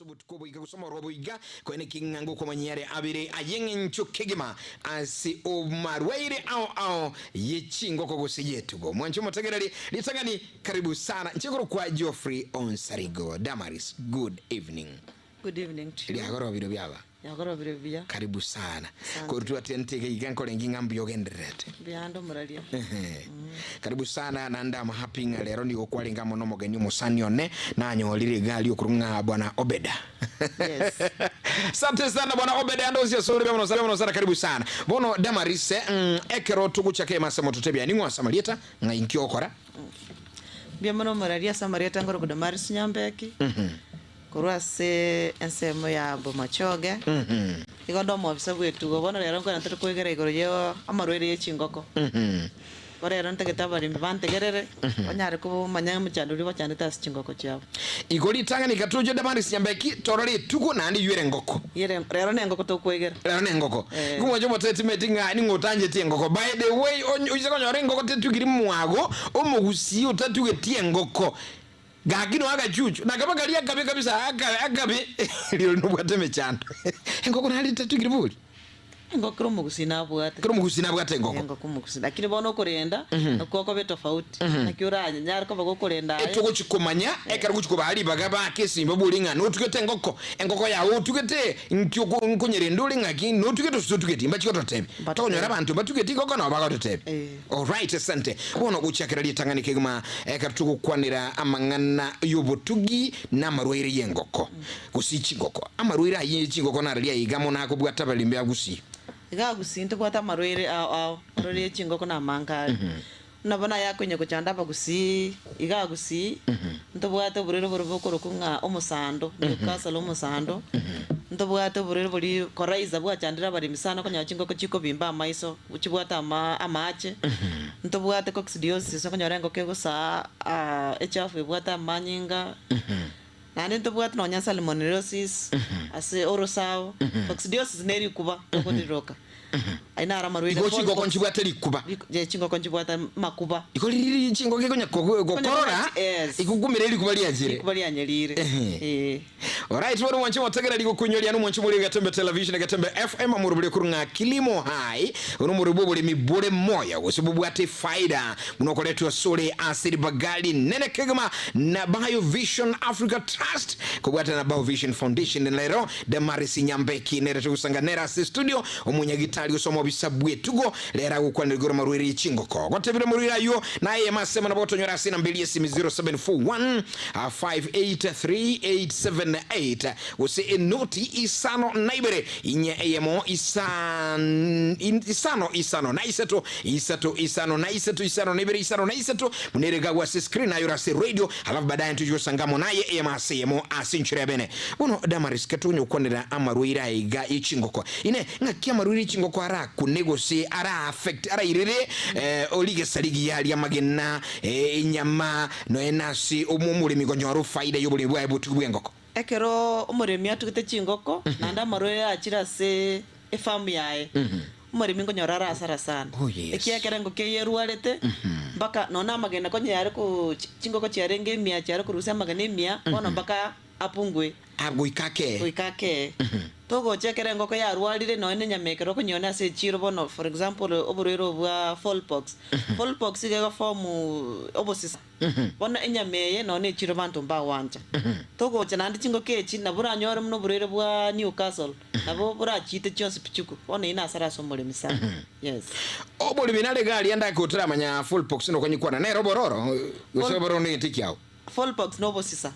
Ase obotuko obo iga gose omorwabo iga, koeneki ng'a ngokomanyia are abere ay'eng'encho kegima ase omarwaire ao ao ye chingoko gose y'etugo. Mwanche omotegereri ritang'ani, karibu sana. Inche nkorokwa Geoffrey Onsarigo. Damaris, good evening. Good evening to you. Riagorobire biaba. Riagorobire buya. Karibu sana. Asante. Korwa twatente iga iga nkorengi ng'a mbuya ogendererete. Mbuya ande omoraria. Ehe. Karibu sana naende am happy ng'a rero nigo kwarenge amo nomogeni omosani one nanyorire iga aria okorwa ng'a bwana Obeda. Yes. Asante sana bwana Obeda ande onsi ase ore mono sana mono sana karibu sana. Bono Damaris mm, ekero togochaka emase mototebia ning'o ase amarieta ng'a inki ogokora? Mbuya mono omoraria ase amarieta nkorokwa Damaris Nyambeki. Korwa ase ensemo ya Bomachoge, igo nde omobisa bw'etugo. Bono rero nkoenda tore koegera igoro ya amarwaire ye chingoko. Igo rero ntagete abaremi bantegerere, banyare komanya omochando oria bachandete ase chingoko chiabo. Igo ritang'ani gatoche Damaris Nyambeki torore etugo naende ywere engoko. Yere rero nengoko tokoegera. Rero nengoko. Eh. Igo mwanche omotetimeti ng'a ning'o otancheti engoko. By the way, onye oise konyora engoko tetugiri mwago, omogusii otatugeti engoko. Gaki noe agachuchu, na kaba karia akabe kabisa, akabe, akabe, rirorio nobwate emechando. Engoko nare tetugire bori? Engoko kera omogusii nabwate. Kera omogusii nabwate engoko. Engoko omogusii. Lakini bono okorenda, nakwo okoba etofauti. Naki oranyare koba gokorenda aye. Etogochi komanya, ekero ogochi kobaa ribaga bake esimba bori ng'a notugete engoko, engoko yago otugete, nki oko nkonyerenda ore ng'aki, notugete gose totugeti, mbachi gototebia. Mbatotebie. Tokonyora abanto mbatugeti engoko nabo bagototebia. Eh. Alright, asante. Bono gochakera ritang'ani kegima ekero togokwanera amang'ana y'obotugi na amarwaire y'engoko, gose chingoko. Amarwaire ayio ye chingoko nararia aiga mono akobwata abaremi ba Gusii. Iga Gusii ntobwate amarwaire ao ao, amarwaire ye chingoko na amange are. Buna bono aya akonya gochanda abagusii iga Gusii, ntobwate oborwaire boria bokorokwa ng'a omosando, Newcastle omosando, ntobwate oborwaire boria coryza bwachandire abaremi sana okonyora chingoko chikobimba amaiso. Chibwate ama amaache, ntobwate coccidiosis okonyora engoko egosaa echafu ebwate amanyinga, naende ntobwate nonya salmonellosis ase orosao, coccidiosis ne rikuba tokoriroka. Ayio naro amarwaire Igo chingoko fowl pox, nchibwate rikuba. Ye chingoko nchibwate amakuba. Igo riria chingoko ikonya gokorora, Yes. igogumera erikuba riachire. Rikuba rianyerire, Ehe. eh. Alright, bono mwanche motegereri gokunyoria nomwanche more Getembe Television, Getembe FM, amorobori okorwa ng'a Kilimo Hai, ono omorobori bw'oboremi bore moyo gose bobwate efaida buna okoretwa asore ase ribaga rinene kegima na Biovision Africa Trust kobwatana na Biovision Foundation. Rero Damaris Nyambeki nere togosanga nere ase studio omonyagitari gose omobisa bw'etugo rero agokwanera igoro amarwaire ye chingoko. Gotebire omorwaire aywo naye eyemo ase nabo otonyore ase enamba eria y'esimi 0741 583878 gose enoti isano na ibere inye eyemo isan, isano isano na isato isato isano na isato isano na ibere isano na isato buna ere gagwa ase screen aye ore ase radio alafu baadaye ntoche gosanga amo naye eyemo ase eyemo ase enchera ya bene bono Damaris ketonya gokwanera amarwaire aya iga ye chingoko ine ng'aki amarwaire ye chingoko arakune gose ara affect arairere eh, origesa rigiya ri'amagena eh, enyama Nonya nase omoremi konyora ofaida y'oboremi bwaye bw'obotugi bw'engoko. Ekero omoremi atugete chingoko, naende amarwaire achire ase efamu yaye, omoremi nkonyora are asara sana. Oh, yes. Ekiagera engoko eyio erwarete, mpaka nonya amagena konya yare ko chingoko chiarenge emia chiare korusia amagena emia, bono mpaka apungue. Ah, goika akee. Goika akee. Togocha ekero engoko yarwarire nonya ne enyama ekero okonyionia ase echiro bono for example oborwaire obo bwa fowl pox. Fowl pox iga egoform obosisa. Bono enyama eye nonya ne echiro banto mbagwancha. Togocha naende chingoko echi nabo oranyore buna oborwaire bwa Newcastle nabo borachiite chionsi pi chikwe. Bono eyio nasara ase omoremi sana. Yes. Oboremi nare iga aria ndake otaramanya fowl pox nokonyekwana nere obororo gose obororo negento ekiao. Fowl pox nobosisa.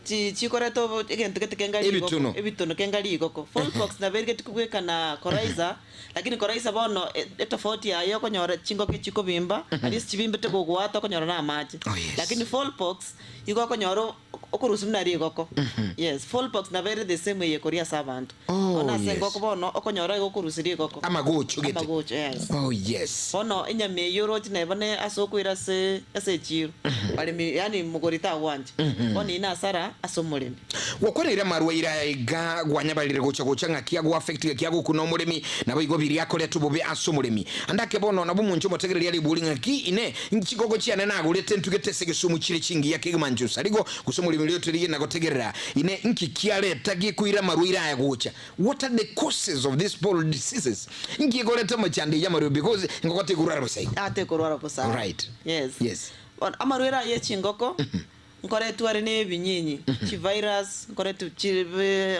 Chi chikoreta obo egento gete kenga rigoko, Ebituno. ebituno kenga rigoko. Fowl pox nabo erigeti kobwekana coryza, lakini coryza bono e- etofauti yaye okonyora chingoko echikobimba, at least chibimbete gogoata okonyora na amache. Oh, yes. Lakini fowl pox, igo okonyora o- okorusia buna rigoko. Yes, fowl pox nabo ere the same eye ekoria ase abanto. Oh, Bono ase yes. engoko bono, okonyora igo okorusia rigoko. Amagocho gete. Amagocho, yes. Oh, yes. Bono enyama eyio oroche neba ne ase okoira ase ase echiro, baremi yaani mogori tagwancha. Bono eyio nasara. engiya ase omoremi. Gwakwaneire amarwaire aya iga gwanyabarire gocha gocha ng'aki ago affect gaki agokuna omoremi, naboigo biria akoreta obobe ase omoremi. Ande ake bono nabo omonche omotegereria aribori ng'aki inee nchigogo chiane nagorete ntugete ase egesumu chire chingiya kegima inche osarigo gose omoremi oria otorigie nagotegerera inee nki kiareta gekoira amarwaire aya gocha What are the causes of these poll diseases nki ekoreta amachando eye amarwaire because engoko tekorwara bosa igo. Ah tekorwara bosa. Right. Yes. Yes. Bono amarwaire aya echingoko nkoretwa are na ebinyinyi, chivirus, nkoretwa chi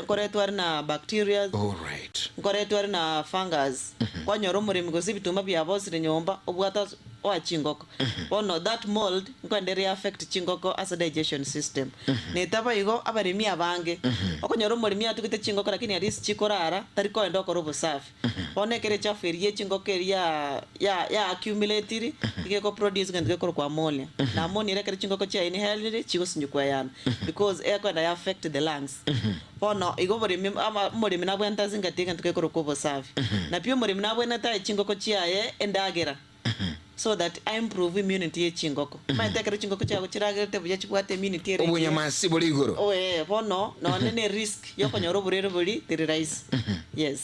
nkoretwa are na bacterias, Alright. nkoretwa are na fungus. Kwanyora omoremi gose ebituma biabosire nyomba obwate ase oa chingoko. Bono that mold nkoenda ere affect chingoko ase digestion system. Netaba igo abaremi abange, okonyora omoremi atugete chingoko lakini at least chikorara tari koenda okora obosafi. Bono ekero echafu eria ye chingoko eria ya ya ya accumulatiri, iga eko produce egento gekorokwa ammonia. Na ammonia ere ekero chingoko chiaye inhalire chigosinywa kweyana because ekoenda ya affect the lungs. Bono igo oboremi ama omoremi nabwenerete azingatie egento gekorokwa obosafi. Na pi omoremi nabwenerete ae chingoko chiaye endagera so that a improve immunity ye chingoko. Omanyete ekero chingoko chiago chiragerete buya chibwate immunity ere engiya. Obonyamasi bore igoro. Oh ee, bono nonye ne risk yokonyora oborwaire boria teri rahisi. Yes.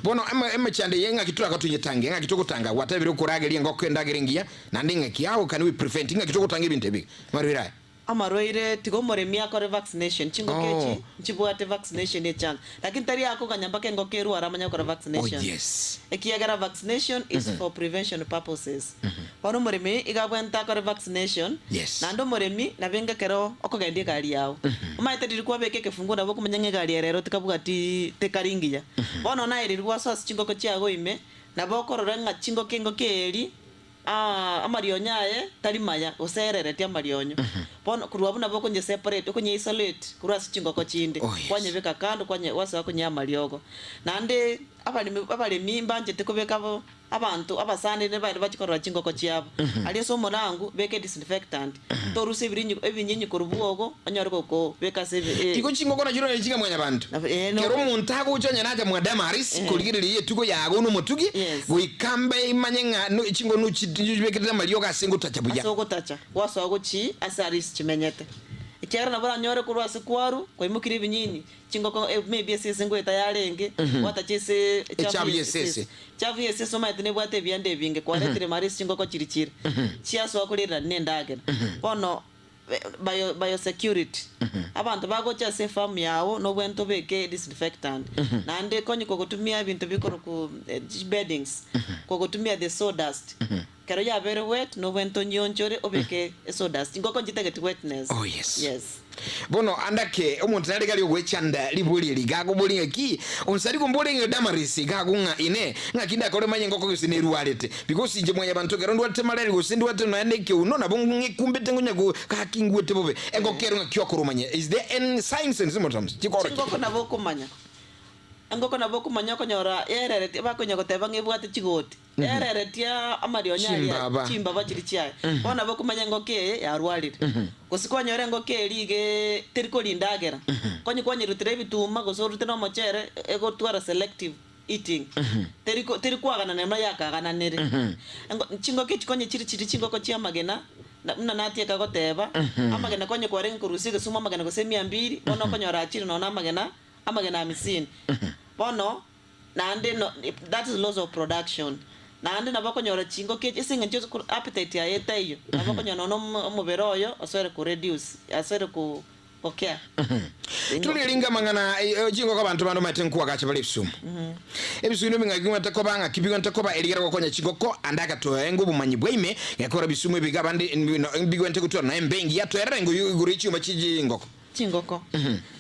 Bono eme emechando eye ng'aki toragotonyetange, ng'aki togotanga, gwatebire okorageria engoko endagera engiya, naende ng'aki, how can we prevent, ng'aki togotanga ebinto ebi, amarwaire aya? Amarwaire, tiga omoremi akore vaccination, chingoko Oh. echi nchibwate vaccination echanga, lakini tari akoganya mpaka engoko erware amanye gokora Oh vaccination. yes. Ekiagera vaccination is for prevention purposes. Bono omoremi iga abwenerete akore vaccination, Yes. naende omoremi nabo enga ekero okogendia egari yago, omanyete riria kwabeka ekefunguo nabo okomanya ng'a egari ere ero tikabwati tekari ngiya. Bono naye riria gwasoa ase chingoko chiago ime, nabo okorora ng'a chingoko engoko eye Aa, amarionya aye tari maya, gose erereti amarionyo. Bono korwa abwo nabo okonye separate, okonye isolate korwa ase chingoko chinde, Oh, yes. kwanyebeka kando kwanye gwasoa konyea amariogo. Naende abaremi abaremi mbanchete kobeka abo abanto abasani rende baria bachia korora chingoko chiabo. Aria ase omorango, beka edisinfectant, torusia ebirinyi ebinyinyi korwa bwogo, onyore gokobeka ase ebi eh. Igo chingoko nachio nonye chikamwanyabanto. Nabo eh, no Kera omonto agocha onye nacha mwa Damaris korigereria etugo yago nomotugi, Yes. goika mbe imanye ng'a no chingo nochibekerete amariogo ase ngotacha buya. Ase ogotacha gwasoa gochia ase aria chimenyete, ekiagera nabo oranyore korwa ase kwarwa kwaimokirie ebinyinyi, chingoko maybe esese ngoeta yarenge, gwatacha ase Echafu echafu y'esese. y'esese. Echafu y'esese omanyete nebwate ebianda ebinge, kwaretire mara ase chingoko chiria chire, chiasoa korererania na endagera. Bono Bio biosecurity, abanto bagocha ase efarm yao nobwenerete obeke disinfectant, naende konye kogotumia ebinto bikorokwa beddings, kogotumia the sawdust, ekero yabeire wet nobwenerete onyionchore obeke esawdust, chingoko nchitageti wetness. Oh yes. Yes. Bono ande ake omonto nare gari ogwechanda ribori eri iga akoboria ng'aki onsari kombore ng'a Damaris iga agwo ng'a inee ng'aki ndakore manye engoko gose nerwarete Because inche mwanyabanto ekero ndwarete malaria gose ndwarete nonya ne ekeuno nabo ng'ekumbete ngonya go gaki ngwete bobe. Engoko ero ng'aki okoromanya is there any signs and symptoms chikorokia? Chingoko nabo okomanya, engoko nabo okomanya okonyora yaereretie bakonya goteba ng'a ebwate chigoti, yaereretie amarionya aria Chimbaba. chimbaba chiria chiaye. Bono nabo okomanya engoko eye yarwarire. Gose kwanyora engoko eria igeeee teri koria endagera, konye kwanyerutera ebituma gose orute na omochere egotwara selective. eating, teri ko teri koaganana buna yakagananire. Engo chingoko echi konye chire chiria chingoko chi'amagena, na buna natieka goteba, amagena konye kwarenge korusia egesumu amagena gose emia mbiri, bono okonyora achire nonya na amagena, amagena amisini. Bono, naende no that is loss of production. Naende nabo okonyora chingoko echi ase eng'encho ase appetite yaye etaiyo, nabo okonyora nonya omo omobere oyo osoere ko reduce, asoere ko gokea. Torigereria amang'ana chingoko abanto bande omanyete nkoagacha bare ebisumu. Ebisumu nebing'aki bigwenerete koba ng'aki bigwenerete koba erigere gokonya chingoko ande agatoenga obomanyi bwa ime gekora bisumu ebiga abande mbigwenerete gotwara nonya embe engiya toerere ngo igoro ye chinyomba chie chingoko. Chingoko.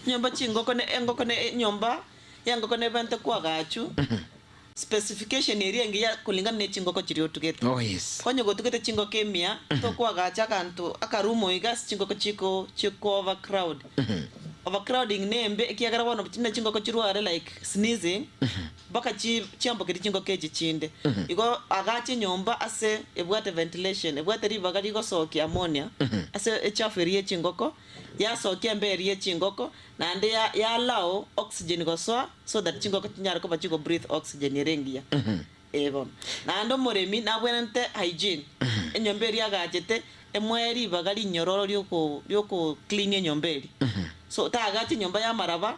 Nyomba chingoko ne engoko ne enyomba yengoko nebwenerete koagachwa Specification eria engiya kulingana ne chingoko chiria otugete. Oh yes. Onye gotugete chingoko emia, tokoagacha aganto akarumu iga ase chingoko chiko chiko overcrowd. Overcrowding nembe ekiagera bono buna chingoko chirware like sneezing, mpaka chi chiambokerie chingoko echi chinde. Igo agacha enyomba ase ebwate ventilation, ebwate ribaga rigosokia ammonia, ase echafu eria ye chingoko, yasokia embe eria ye chingoko, naende ya ya allow oxygen gosoa so that chingoko chinyare koba chigo breathe oxygen ere engiya. Ee bono. Naende omoremi nabwenerete hygiene, enyomba eria agachete, emoe ribaga rinyororo rioko rioko clean enyomba eria. So taagacha enyomba ya amaraba,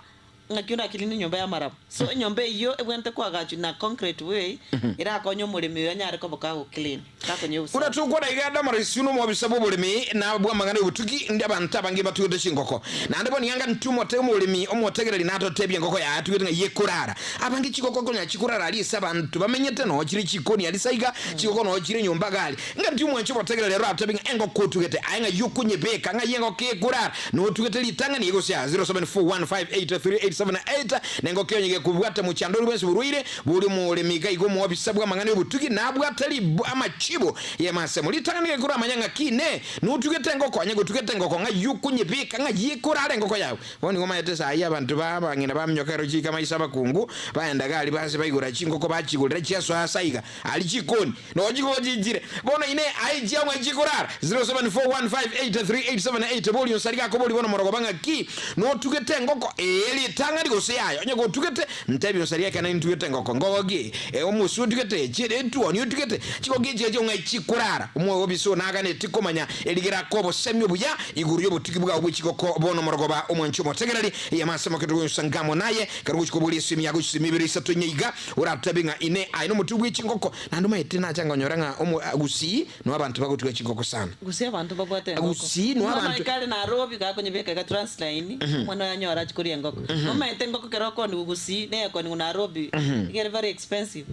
ng'aki orakirine enyomba ya amaraba. So enyomba eyio ebwenerete koagachwa in a concrete way, erakonye omoremi oyo anyare koba kago clean, kakonya Buna obosafi. tokwana iga Damaris nomobisa bw'oboremi na bw'amang'ana y'obotugi, ndi abanto abange batugete chingoko. Naende bono iga ntwe omote omoremi omotegereri natotebie engoko yaye atugete ng'a yekorara. Abange chingoko konya chikorara aria ase abanto bamenyete noo chire chikoni aria saiga, chingoko noo chire nyomba iga aria. Ng'a ntwe omwanchi omotegereri ere oratotebie ng'a engoko otugete aye ng'ai okonyebeka, ng'ai engoko ekorara, notugete ritang'ani gose aa 0741583878 nengoko onye gekobwata mochando oria bwensi borwaire Boria omoremi iga iga omobisa bw'amang'ana y'obotugi nabwate ribu amachibo y'emasemo. Ritang'ani gekoro amanya ng'a ki ne notugete engoko, onye gotugete engoko ng'ai okonyebeka, ng'ai ekorara engoko yao. Bono nigo omanyete esaa abanto ba abang'ina baminyoka ero chiika maiso abakungu, baenda iga aria base baigora chingoko bachigorera chiasoa ase aiga aria chikoni, nonya chingoko chiichire. Bono inee aye chiao ng'ai chikorara? 0741583878 Boria onsi aria gakoboria bono morogoba ng'a ki notugete engoko? Ee, ritang'ani gose yaya. Onye gotugete, Ntebi onsi aria ekeene nintugete engoko, ngoko ki? Ee, omosu otugete, chiere etuoni otugete, chingoko echi echio ng'ai chikorara? Omwegobisa oo naganetie komanya erigera k'obosemi obuya igoro y'obotugi bwao bwe chingoko. Bono omorogoba omwanchi omotegereri, eyemo ase moke togoyusa ngamo naye, ekero ogochia koboria esimi yago chisemi ibere isato inye iga, oratotebi ng'a inee aye nomotugi bwe chingoko? Naende omanyete nacha nkonyora ng'a omo gusii Noo abanto bagotuga chingoko sana. Gusii abanto mbabwate engoko. Gusii noo Omwana abanto. oye kare Nairobi gakonyebeka iga Transline, omwana oye anyore achie koria engoko. Nomanyete engoko ekero okoonigwa Gusii na eyekoonigwa Nairobi iga ere very expensive.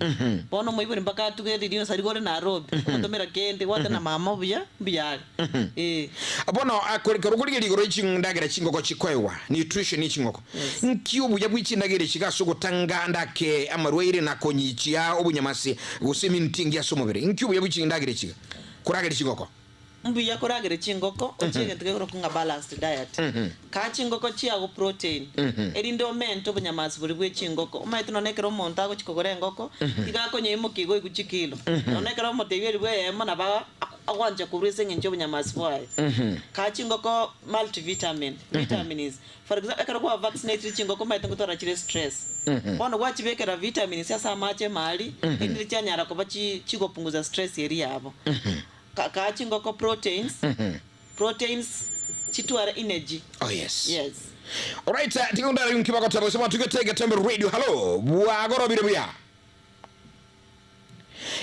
Bono omoibori mpaka atuge riria onsi aria ore Nairobi, ogotomera kende gwateba na mama obuya mbuya are. Eeh. Bono ekero okorigereria igoro ye chindagera chingoko chikoegwa, nutrition ye chingoko, Yes. nki obuya bwe chindagera echi iga ase ogotanga ndake amarwaire na konyichia obunyamasi Gose eminto engiya ase omobere. Inki obuya bwe chindagera echi iga? Koragera chingoko. Mbuya koragera chingoko ochie egento gekorokwa ng'a balanced diet. Kaa chingoko chiago protein erinde omente obonyamasi boria bwe chingoko. Omanyete nonya ekero omonto agochia kogora engoko iga akonyeimokia igo oigwe chikilo. Nonya ekero omotebia eribu eyemo nabo agwancha korwa ase eng'encho y'obonyamasi bwaye. Kaa chingoko multivitamin, vitamins. For example, ekero kwa vaccinatire chingoko omanyete ngotwara chire stress. Bono gwachibekera vitamins ase amache emari, erinde chianyara koba chi chigopunguza stress eria yabo. Ka kaa chingoko proteins, proteins chitware energy. Oh yes. Yes. Alright, tiga ndare nki bagoteba gose batugete Getembe Radio. Hallo, bwagorobire buya.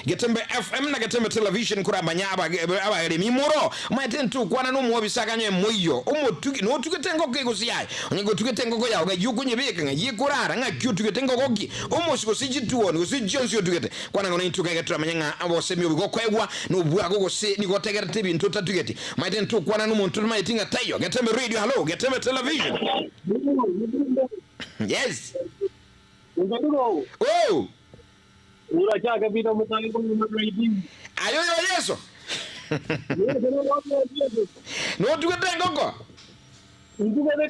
Getembe FM na Getembe Television koramanya abaremi moro omanyete ntokwana nomwobisa akanywe moiyo omotugi notugete engoko egose yaye onye gotugete engoko yao ng'ai okonyebeka ng'ai ekorara ng'aki otugete engoko ki omosi gose chituoni gose chionsi otugete kwana ng'a naintwe ng'ai toramanye ng'a obosemi obo gokoegwa nobwago gose nigo otegerete ebinto otatugeti omanyete ntokwana nomonto otomanyeti ng'a taiyo Getembe Radio hallo Getembe Television yes oh. Aye oyo Yeso? Notugete engoko? Ng'ai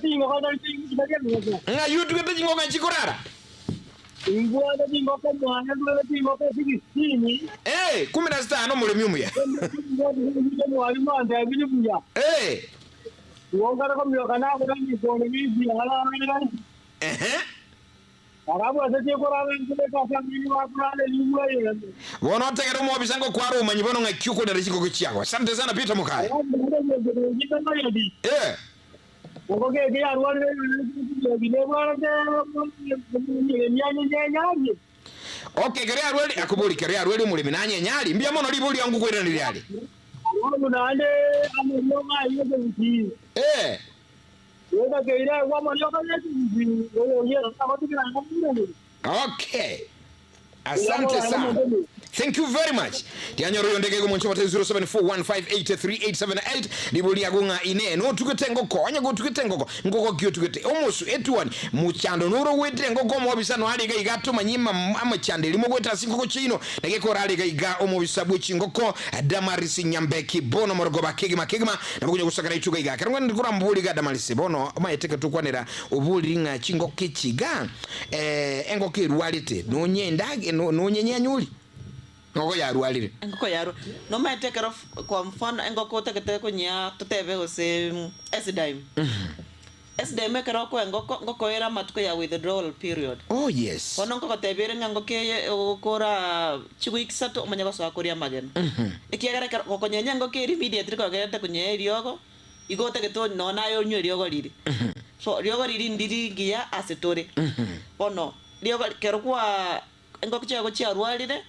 otugete chingoko ng'ai chikorara? Eh, kumi na zitano omoremi omuya. Eh. Ehe. Bono otegere omobisa ngokware omanyi bono ng'aki okonera chingoko chiago. Asante sana Peter Mokaya. Eh. Okay, kero yarwari akobori kero yarwari omoremi nanye nyari mbuya mono ribori riangu koiraneria are. Eh. Okay. Asante sana. Thank you very much. Tianyora oyo ndege gomonche bate 0741583878 ribori yago ng'a ine notugete engoko onye gotugete engoko ngoko ki otugete omosu etuoni mochando noro ogwetire engoko omobisa noare iga iga atomanye amachando eri mogwete ase engoko chiaino nagekora are iga iga omobisa bwe chingoko Damaris Nyambeki bono morogoba kegima kegima Nabo konya gosakera rituko iga, ekero ngwenerete koramboria iga Damarisi, bono omanyete ekero tokwanera oboriri ng'a chingoko echi iga, engoko erwarete, nonye endage, nonye nyanyori, engoko yarwarire. Engoko yarwa, nomanyete ekero kwa mfano engoko otagete konyia totebe gose esidime, esidime ekero okoa engoko, engoko ere amatuko ya withdrawal period. Oh yes. Bono nkogotebia ere ng'a engoko eye ogokora chiweek isato omanye gosoa koria amagena. Ekiagera ekero gokonyenya engoko eria immediately kogerete konyea eriogo, igo otagete onywe nonya naye onywe eriogo riria. So riogo riria ndiri rigiya ase tore. Bono riogo kero kwa engoko chiago chiarwarire,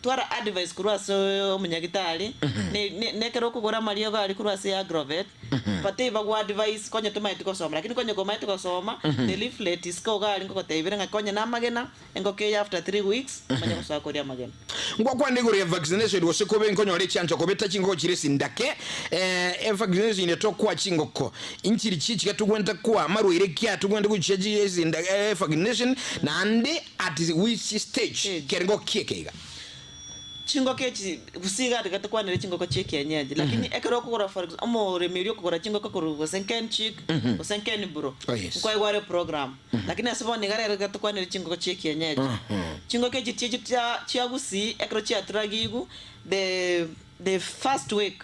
twara advice korwa ase omonyagitari, ne ne nekero okogora amariogo aria korwa ase agrovet, batebie bago advise konya tomaeti gosoma lakini konya komaeti gosoma, the leaflet isiko iga aria nkogotebia ng'a konya na amagena, engoko eye after 3 weeks, omanye gosoa koria amagena. Ngwakwana igoro ya vaccination gose kobe nkonyora echiancho kobeta chingoko chire esindake eh, evaccination etokwa chingoko inchiri chichiga togwenta kwa marwaire ki aya togwenta gochia chi esinda eh, vaccination naende at which stage Stage. kere ngoko ki eke iga. Chingoko echi gose iga tiga tokwanere chingoko chia ekienyeji lakini ekero okogora for exa omoremi oria okogora chingoko korwa gose Kenchic gose Kenbro Oh, yes. nkoegwa are program lakini ase bono iga rero iga tokwanere chingoko chia ekienyeji. Chingoko echi chiachi chia chia gusii ekero chiaturagigwe the first week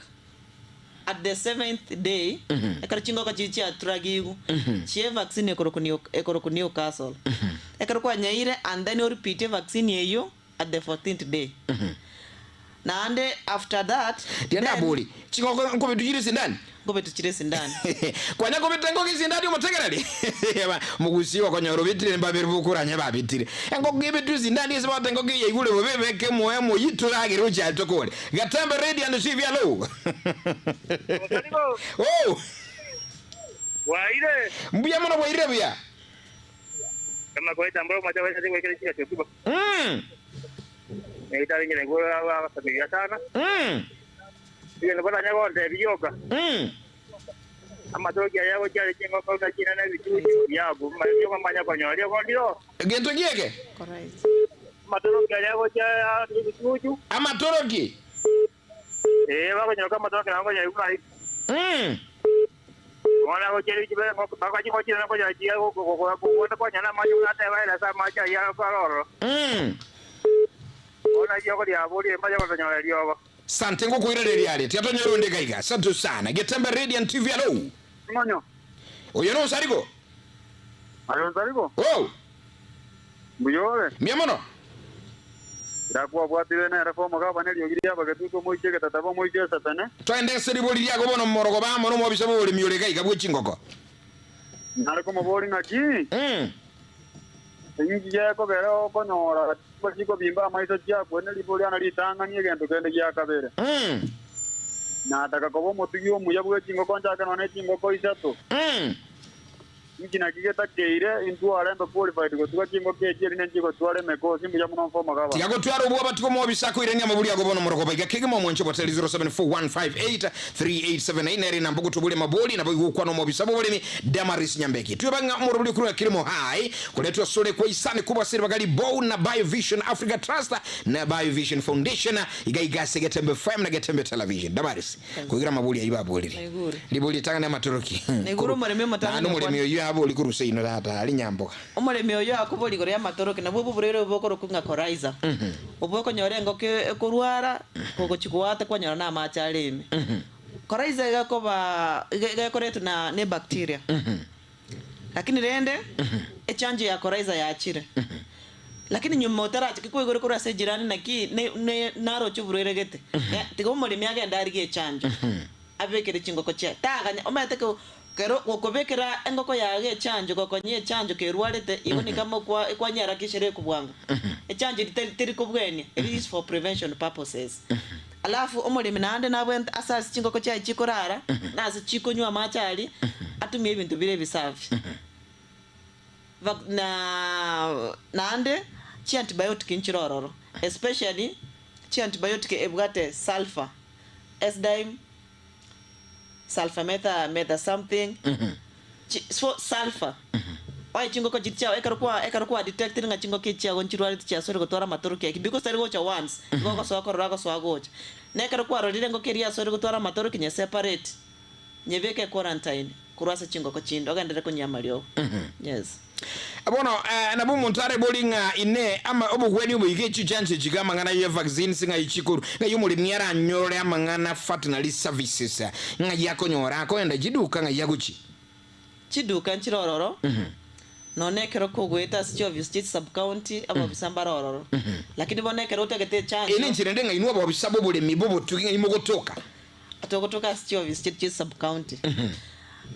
at the seventh day ekero chingoko chiria chiaturagigwe chie vaccine ekorokwa neo ekorokwa Newcastle. Ekero kwanyeire and then orepeat evaccine eywo at the 14th day. Naende after that Tiga then ndabori, chingoko nkobetu chire esindani? Nkobetu chire esindani. Kwanya kobeta engoko esindani omotegereri? Omogusii okonyora obetire mbabere bokoranya babetire. Engoko ebetu esindani ase bagoteba engoko eye yaigure bobe ebeke omoyo omoyio toragere gochia aria tokore. Gatambe radio and TV hallo. Osarigo. Oh. Bwaire. Mbuya mono bwairire buya. Kama kwaita mboro macha wacha gwekera chiga chokiba. Ngeita ringine go abasamiria sana. Iyo bana nyagonde biyoka. Amatoki aya gochare chingoko na china na bichuchu yabu mayo manya konyoria gondiro. Gento gieke? Correct. Amatoroki aya gocha bichuchu. Amatoroki. Eh bakonyoka amatoroki nango nyaigura. Mwana gochare bichibe bakachi gochira na konya chia go go go go konya na mayo na teba ila sa macha ya kororo. Ona yogo ya buri manya konyora riogo. Sante ngokoirereria are tiatonyora onde gaiga. Asante sana. Getembe Radio and TV hello. Monyo. Oyo no Osarigo. Ayo Osarigo. Oh. Mbuyore. Mia mono. Ndakwabwatire nere fomo gabane riogi ria bagetuko moiche getataba moiche satane. Twende ase ribori riago bono morogo bamo nomobisa bw'oboremi ore gaiga bwe chingoko. Nare komobori ng'aki? Eng'iki gekobera okonyora chikobimba amaiso chiakwene ribori ana ritang'ani egento kende gia kabere. Nataka koba omotugi omuya bwe chingoko nchake nonye chingoko isato. Inki naki getakeire intware mbe qualified gotuga chingoko echi erinde nchigotwara emekosi mbuya mono mfoma gaba. Tiga gotwara obwoba tiga omobisa akoirania amabori ago bono morogoba iga kegima omwancho botari 0741583879 nere namba ogotobori amabori nabo igokwana omobisa bw'oboremi Damaris Nyambeki. Tweba ng'a omorobori okorwa Kilimo High koretwa asore kwa isani kobua ase ribaga ribou na Biovision Africa Trust na Biovision Foundation iga iga ase Getembe FM na Getembe Television. Damaris, koigira amabori ayio baborire. Naigure. Ribori ritang'ani amatoroki. Naigure omoremi omotang'ani Naende omoremi okwana. oyio abori korwa seino tata aria nyamboga. Omoremi oyo akobora igoro y'amatoroki, nabwo oboborwaire obo bokorokwa ng'a coryza, obwo okonyora engoko ekorwara, kogochia goata kwanyora na amache are ime. Coryza iga ekoba iga iga ekoretwa na ne bacteria. Lakini rende, echanjo ya coryza yachire. Lakini nyuma otarachake koigora korwa ase ejirani naki ne ne naroche oborwaire gete, tiga omoremi agende arigie echanjo. Abekere chingoko chiaye, taganya omanyete ko kero gokobekera engoko yago echanjo gokonyia echanjo kerwarete igo ni kama okwa ekwanyeharakisha ere bwango. Echanjo eri teri teri kobwenia, it is for prevention purposes. Alafu omoremi naende nabwente ase ase chingoko chiaye chikorara, na ase chikonywa amache aria, atumie ebinto bire ebisafi. Vac na naende chiantibiotic nchire ororo, especially chiantibiotic ebwate sulphur, esdime, sulphur metha metha something, chi so sulphur. Oye chingoko chiria chiago ekero kwa ekero kwa detectire ng'a chingoko echi chiago nchirwareti chiasore gotwara amatoroki eki because tari gocha once, igo ogosoa korora agosoa gocha. Na ekero kwarorire engoko eria yasore gotwara amatoroki nye separate, nyebeke equarantine korwa ase chingoko chinde ogenderere konywa amariogo. Yes. Bono nabo omonto arebori ng'a inee ama obogwenia oboiga echi chanche chiga amang'ana ye vaccines ng'ai chikorwa ng'ai omoremi aranyore amang'ana veterinary services ng'ai akonyora akoenda chiduka ng'ai agochi. Chiduka nchire ororo, nonya ekero kogoeta ase chiofisi chia chisub county abobisa mbare ororo. Lakini bono ekero otagete echanjo. Eye nenchera ende ng'a inwe abobisa b'oboremi b'obotugi ng'ai mogotoka. Togotoka ase chiofisi chiaito chia chisub county.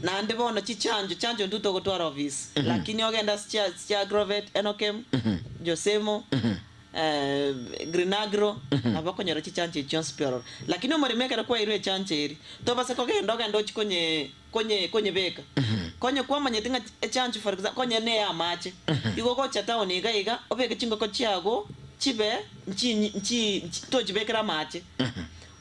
Naende bono chichanjo, chanjo intwe togotwara ofisi, lakini ogende ase chia chia Agrovet, Enokem, Josemo, Greenagro, nabo okonyora chichanjo echi chionsi pi ororo. Lakini omoremi ekero kwaeirwe echanjo eria, tobasa kogenda ogende ochie konye konye konyebeka. Konye kwamanyete ng'a echanjo for example, konye ne ya amache, igo ogocha town iga iga, obeke chingoko chiago chibe nchinyi nchi nchi tochibekera amache.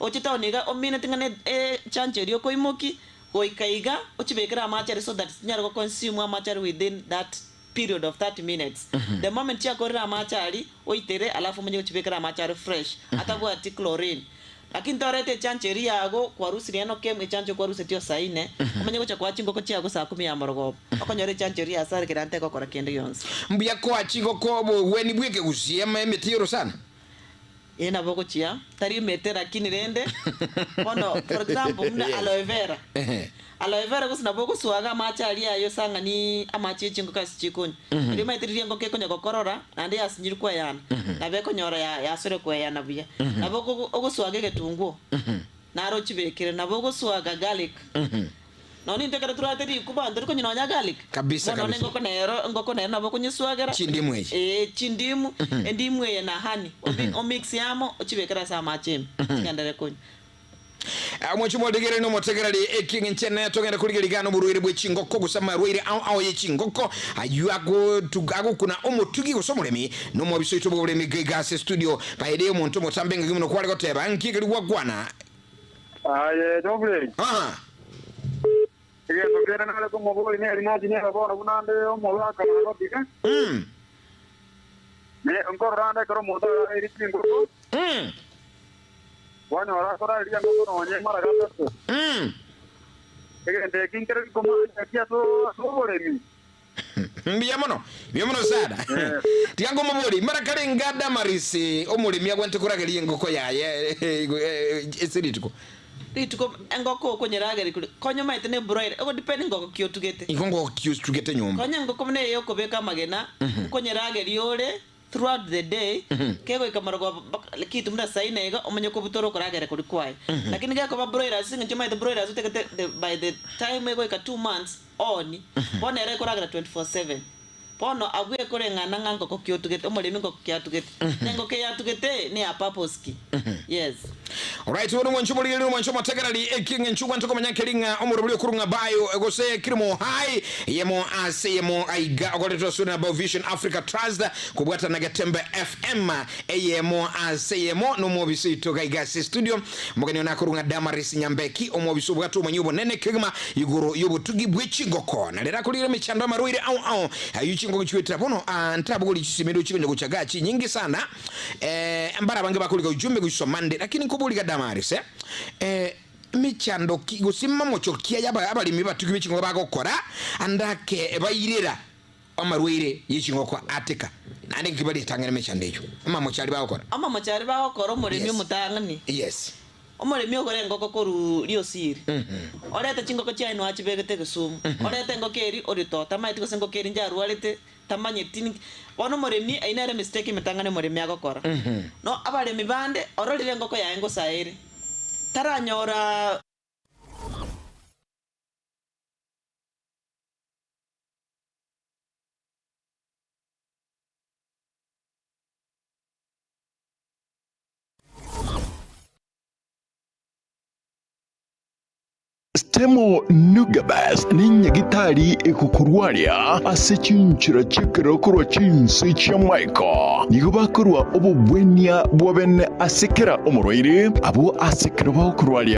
Oche town iga omineti ng'a ne echanjo eria okoimokia, Goika iga ochibekere amache aria so that chinyare go consume amache aria within that period of 30 minutes. The moment chiakorire amache aria, oitere alafu omanye gochibekera amache aria fresh atabwati chlorine. Lakini torete echancho eria yago kwarusirie enokem echancho kwarusetie osaine, omanye gocha koa chingoko chiago saa kumi ya morogoba, okonyora echancho eria yasarekire naende tegokora kende gionsi. Mbuya koa chingoko obogweni bw'ekegusii emete y'orosana. Ee nabo ogochia, tari emete lakini rende bono for example buna Yes. aloe vera. Ehe. Aloe vera gose nabo ogoswaga amache aria aye osang'ani amache ye chingoko ase chikonywa. Erio omanyete riria engoko ekonya gokorora naende yasinyire kweyana, nabo ekonyora ya yasore kweyana buya. Nabo ogo ogoswaga egetunguo, naro ochibekere, nabo ogoswaga garlic, Nonya intwe ekero torwate rikuba ntori konywa nonya garlic. Kabisa, Bono kabisa. engoko nero, engoko nero nabo okonyeswagera. Chindimu echi. Ee, chindimu, endimu eye na honey, obi omix amo, ochibekere ase amache ime, chigenderere konywa. Omochie omotegereri na omotegereri, ekieng'encho ene togende korigereria iga noborwaire bwe chingoko gose amarwaire ao ao ye chingoko ayio agotu agokuna omotugi gose omoremi na omobisa oito bw'oboremi iga iga ase estudio. By the way omonto omotambe ngaki mono kware goteba nki ekeri gwakwana Aye Geoffrey, Aha. egento kende nare komoboria neri nachi nere bono buna nde omogaka nagotige, Ne nkorora ande ekero omonto arareire chingoko, kwanyora akorareria engoko nonye mara gatato. Egento eki nkere rikomanya ase oboremi. Mbuya mono, mbuya mono sana. Tiga nkomoborie, mara kare inga Damaris omoremi agwente korageria engoko yaye ase rituko? Rituko engoko okonyerageria kori konya omanyete ne broiler ego depend ngoko ki otugete. Igo ngoko ki otugete nyomba. Konya engoko buna eye okobeka amagena, okonyerageria ore throughout the day, kegoika marogoba mpaka kitu buna saa ine iga omanye kobutora okoragera koria kwaye. Lakini gekoba broiler ase eng'encho omanyete broilers otagete the by the time egoika 2 months on, bono ere ekoragera 24/7. Bono abwo ekoreng'ana ng'a ngoko ki otugete, omoremi ngoko ki atugete, na engoko eye atugete neya purpose ki? Yes. Alright, bono mwanche omorigereria mwanche omotegereri eki eng'encho ogwante komanya nkeri ng'a omorobori okorwa ng'a bayo gose kirimo hai eyemo ase eyemo aiga ogoretwa ase na Biovision Africa Trust kobwatana na Getembe FM eyemo ase eyemo na omobisa oito gaiga ase studio omogeni one akorwa ng'a Damaris Nyambeki omobisa obwate obomanyi obonene kegima igoro y'obotugi bwe chingoko na rero akorire emechando amarwaire ao ao ayio chingoko chigoetera bono ah, ntabogori chisimero chikonya gochaga chinyingi sana Eh, mbare abange bakoriga ujumbe goiswa Monday, lakini nkoboriga Damaris, eh, eh, emechando ki gose mamocho ki aya aba- abaremi batugi be chingoko bagokora andake bairera amarwaire ye chingoko ateka naende nki baretang'ana emechando eyio amamocho aria bagokora. Amamocho aria bagokora omoremi Yes. omotang'ani. Yes. Omoremi ogore engoko korwa riosiri, orete chingoko chiaye noa achibegete egesumu, orete engoko eria oritoe, tamaeti gose engoko eria inche arwarete, tamanyeti ninki. Bono omoremi eyio nere emistake emetang'ani omoremi agokora. No abaremi bande, ororire engoko yaye ngosae ere, taranyora. Stemo Nugabes nenyagitari egokorwaria ase chinchera chi'ekerero korwa chinse chi'amaiko. Nigo bakorua obobwenia bwa bene ase kera omorwaire, abwo ase ekero bagokorwaria.